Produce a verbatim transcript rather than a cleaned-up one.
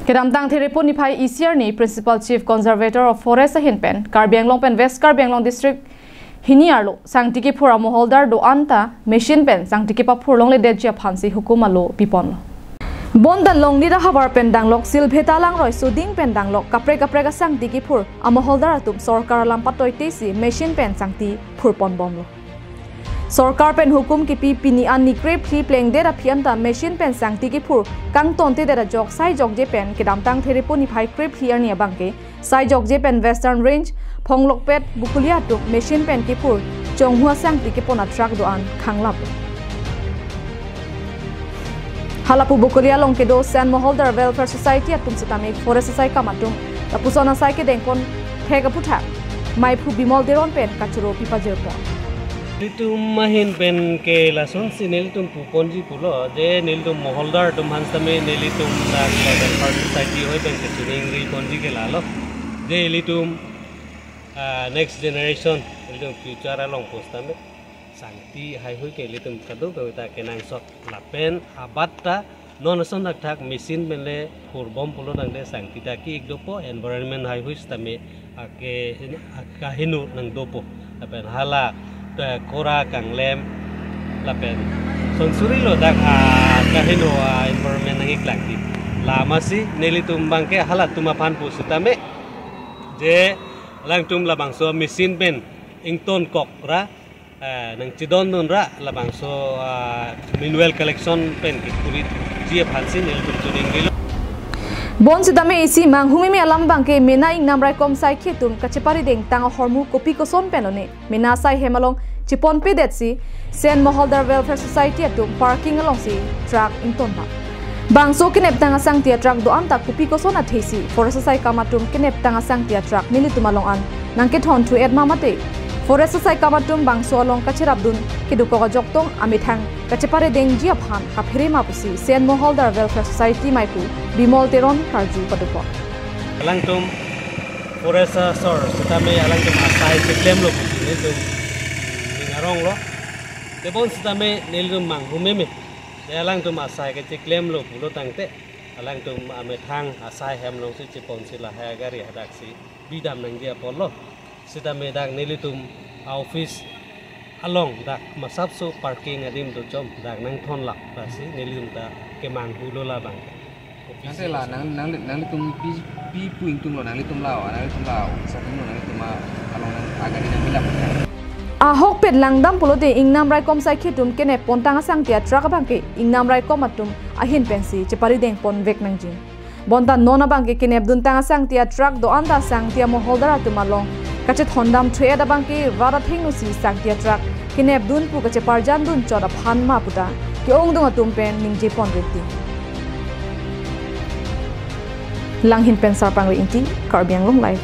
Kedamtang Therepo niphai isi arni Principal Chief Conservator of Forest ahin pen Karbi Anglong pen West Karbi Anglong District hini arlo sangti kephur amoholdar do-an ta machine pen sangti kepaphur longledetji aphansi hukum alo piponlo. Bonta Longnit ahavar pen danglok Silbheta Langroi soding pen danglok kaprek kaprek asangti kephur amoholdar atum sorkar alam patoitesi machine pen sangti phurponbomlo. Sorkar pen hukum kipi pini an ni krephli plengdet aphi anta machine pen sangti kephur kangtontedet ajok saijokje pen kedamtang Therepo niphai krephli arni abangke saijokje pen Western Range, Phonglokpet, Bokolia atum machine pen kephur chonghu asangti kepon atruck do-an khanglap. Halapu Bokolia along kedo Sen Moholdar Welfare Society atum setame forest asaikam atum lapuson asai kedengpon thek aphuthak maiphu Bimol Teron pen kachoro pipajirpon. Nelitum ahin pen ke lasonsi nelitum puponji pulo, je nelitum moholdar atum aphan setame nelitum dak Welfare Society ahoi pen kachiningriponji ke lalo. Je ilitum, ah, next generation, ilitum future along pu setame sangti haihui ke ilitum kadokave ta kenangsot lapen abat ta non ason thakthak machine pen le phurbom pulo tangte sangti ta ki-ik dopo, environment haihui setame ake, akaheno nangdopo. Lapen hala, eh, kora kanglem lapen sonsuri lo dak, ah, akaheno, ah, environment nang-ik lang di. Lamasi nelitum abangke halatum aphan pu setame je alangtum labangso machine pen ingtonkok ra, eh, nangchidondun ra labangso, ah, manual collection pen kephurji aphansi nelitum chiningrilo. Bon setame isi manghumeme alam abangke mena ingnam raikom saikhi atum kacheparideng tang ahormu kopi koson pen lone mena asai hem along chiponpedetsi Sen Moholdar Welfare Society atum parking alongsi truck ingtonbom. Bangso kenep tang asangti atruck do-an ta kopi koson athesi forest asaikam atum kenep tang asangti atruck nelitum along an nangkethonthu-et ma mate, forest asaikam atum bangso along kacherapdun kedokok ajok tong amethang kacheparidengji aphan kaphere ma pusi Sen Moholdar Welfare Society maiphu Bimol Teron karju padopon. Alangtum forest asor setame alangtum asai keklemlo pusi nelitum ning aronglo. Tebon setame nelitum manghumeme. Te alangtum asai keklemlo pulo tangte alangtum amethang asai hem alongsi chiponsi lahai agari hadaksi bidam nangji apotlo. Setame dak nelitum a-office along dak masapso parking adim dochom dak nangthonlap lasi nelitum ta kemanghulo labang. Nangte la nang, nang, nanglitum pi, pi pu ingtunglo nanglitum la, nanglitum la office atumlo nanglitum along nang agari nangbilap. Ahokpet langdam pulote ingnam raikom saikhi atum kenep pontang asangti atruck abangke ingnam raikom atum ahin pensi cheparidengponvek nangji. Bonta non abangke kenepduntang asangti atruck do-an ta sangti amoholdar atum along kachethondamthu-et abangke rat athengno si sangti atruck kenepdun pu kacheparjandun chot aphan ma puta ke-ongdung atum pen ningjeponvekji. Langhin pen Sarpangri Ingti, Karbi Anglong Live.